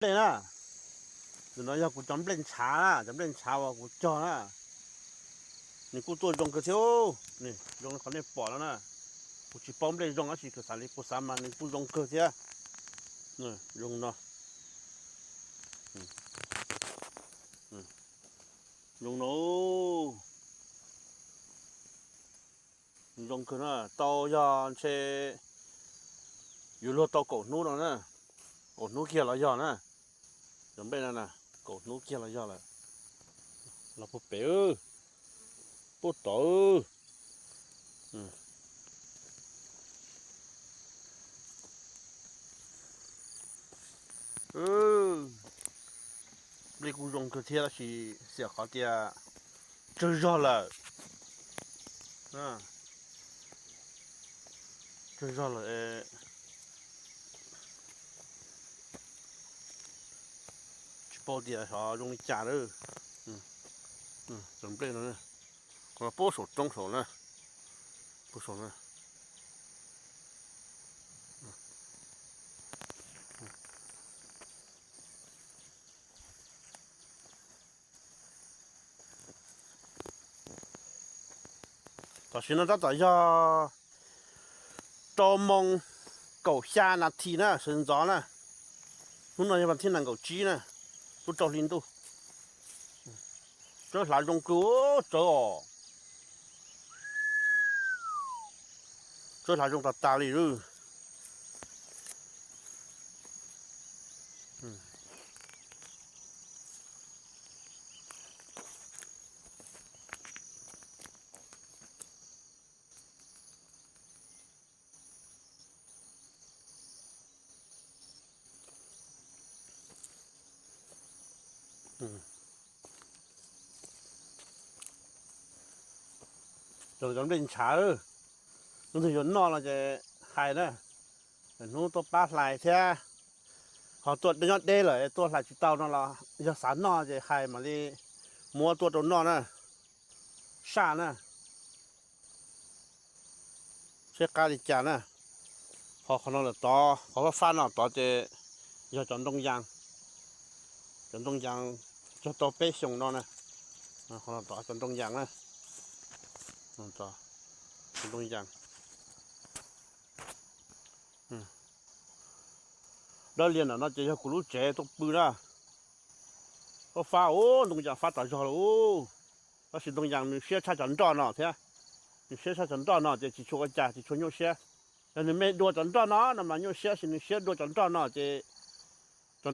tej na. Tus no yog kuv cov nplej ntshav na, cov nplej ntshav uas kuv cog na. Nws kuj tuaj zoo kawg thiab, nws zoo li qhov nej pom no na. Kuv tsis paub nplej zoo tab sis kuv xav li kuv xav mas nws kuj zoo kawg thiab. Zoo no, zoo no, zoo kawg na. Tau yog ntshe yuav luag tau kaum hnub no na, kaum hnub kiag los yog na. Cov nplej no na, kaum hnub kiag los yog lawm. Los puag pem, puag tod. Nplej kuj zoo kawg thiab tab sis xiam qhov tias tsawg zog lawm. Tsawg zog lawm, tsis paub tias xyov zoo li cas lawm. Cov nplej no, puag saum roob saud na, puag saum na. Tam sim no tab tom yog rau moos kaum xya nas this na, sawv ntxov na. Hnub no yog vas thib nees nkaum tsib na, lub rau hli ntuj. Tsawb hlav zoo kawg, tsawb os. Tsawb hlav zoo tas tas li lawm. Cov nplej ntshav, leej twg yuav noj no ces hais na, hnub tuaj pab hlais thiab. Ho tuaj nyob deb lawm tuaj hlais tsis tau no los yog xav noj ces hais mam li muab tuaj rau noj na, saj na. Seb qab li cas na. Ho qhov no lawm tod, qhov fab fab no tod ces yog cov ntoo yas, cov ntoo yas cog tau peb xyoos no na. Qhov no tod cov ntoo yas na, cov ntoo yas. Dawb lias ntawm no ces yog kuv lub tsev tuaj pw na. Fab fab, ntoo yas fab tas zog lawm. Tab sis ntoo yas nws siab tshaj cov nroj no thiab. Nws siab tshaj cov nroj no ces tsis tshua ua cas, tsis tshua nyuaj siab. Yog nws me dua cov nroj no no mas nyuaj siab, tab sis nws siab dua cov nroj no ces